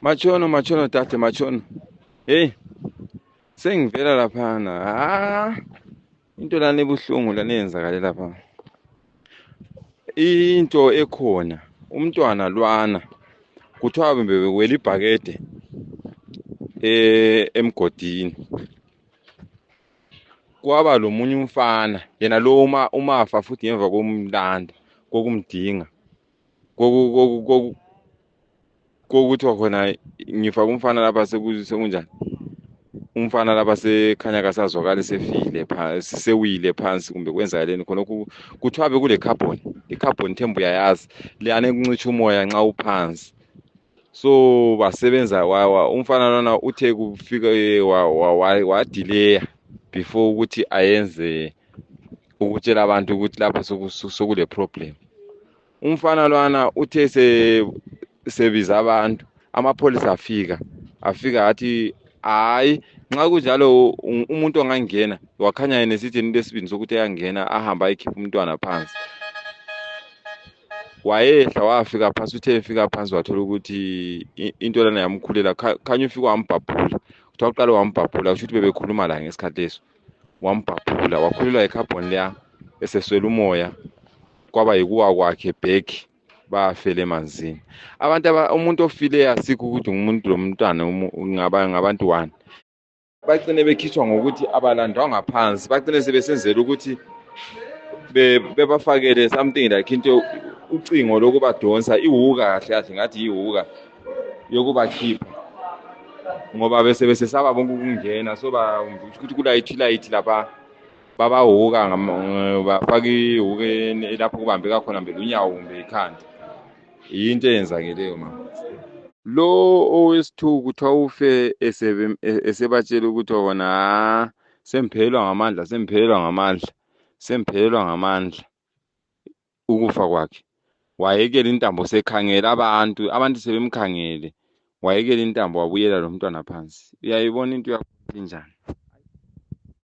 Machono tate machono. Hey, sengivela laphana. Into lana ebuhlungu lana eyenzakale lapha. Into ekhona. Umntwana lwana kuthiwa bewela ibhakede emgodini. Kwaba lo munye umfana yena lo umafa futhi ngemva komlanda kokumdinga kokuthiwa khona ngifaka umfana lapha sekunjani. Umfana lapha sekhanya kasazwakala sefile phansi sewile phansi kumbe kwenzakaleni khona kuthiwa bekule carbon i-carbon temp uyayazi leyana ekuncitsha umoya nxa uphansi. So basebenza umfana lona uthe kufika wadileya before ukuthi ayenze ukutshela abantu ukuthi lapha sokule problem. Umfana lwana uthe sebiza abantu amapholisa afika athi hayi nxa kunjalo umuntu ongangena wakhanya yena esithi lesibini sokuthi ayangena ahamba ayikhipha umntwana phansi. Wayehla wafika phansi uthe efika phansi wathola ukuthi into lana yamkhulela khanya ufika wambhabhula. Kuthiwa uqala wambhabhula kusho ukuthi bebekhuluma la ngesikhathi leso. Wambhabhula wakhulelwa yicarbon leya eseswela umoya kwaba yikuwa kwakhe back bafela emanzini. Umuntu ofileyo asikho ukuthi ngumuntu lomntwana ngabantu wani. Bacine bekhitshwa ngokuthi abalandwanga phansi bacine sebesenzela ukuthi bebafakele something like into ucingo lokubadonsa iwuka kahle kahle ngathi iwuka yokubakhipha ngoba besesaba bonke ukungena so ukuthi kulayithilayithi lapha babahuka bafaka ihuke lapho kubambeka khona mbe lunyawo kumbe ikhanda. Yinto eyenzakeleyo mama. Lo owesithu kuthiwa ufe esebatshela ukuthi wona semphelelwa ngamandla ukufa kwakhe. Wayekela intambo sekhangela abantu sebemkhangele wayekela intambo wabuyela lo mntwana phansi. Uyayibona into yakho injani?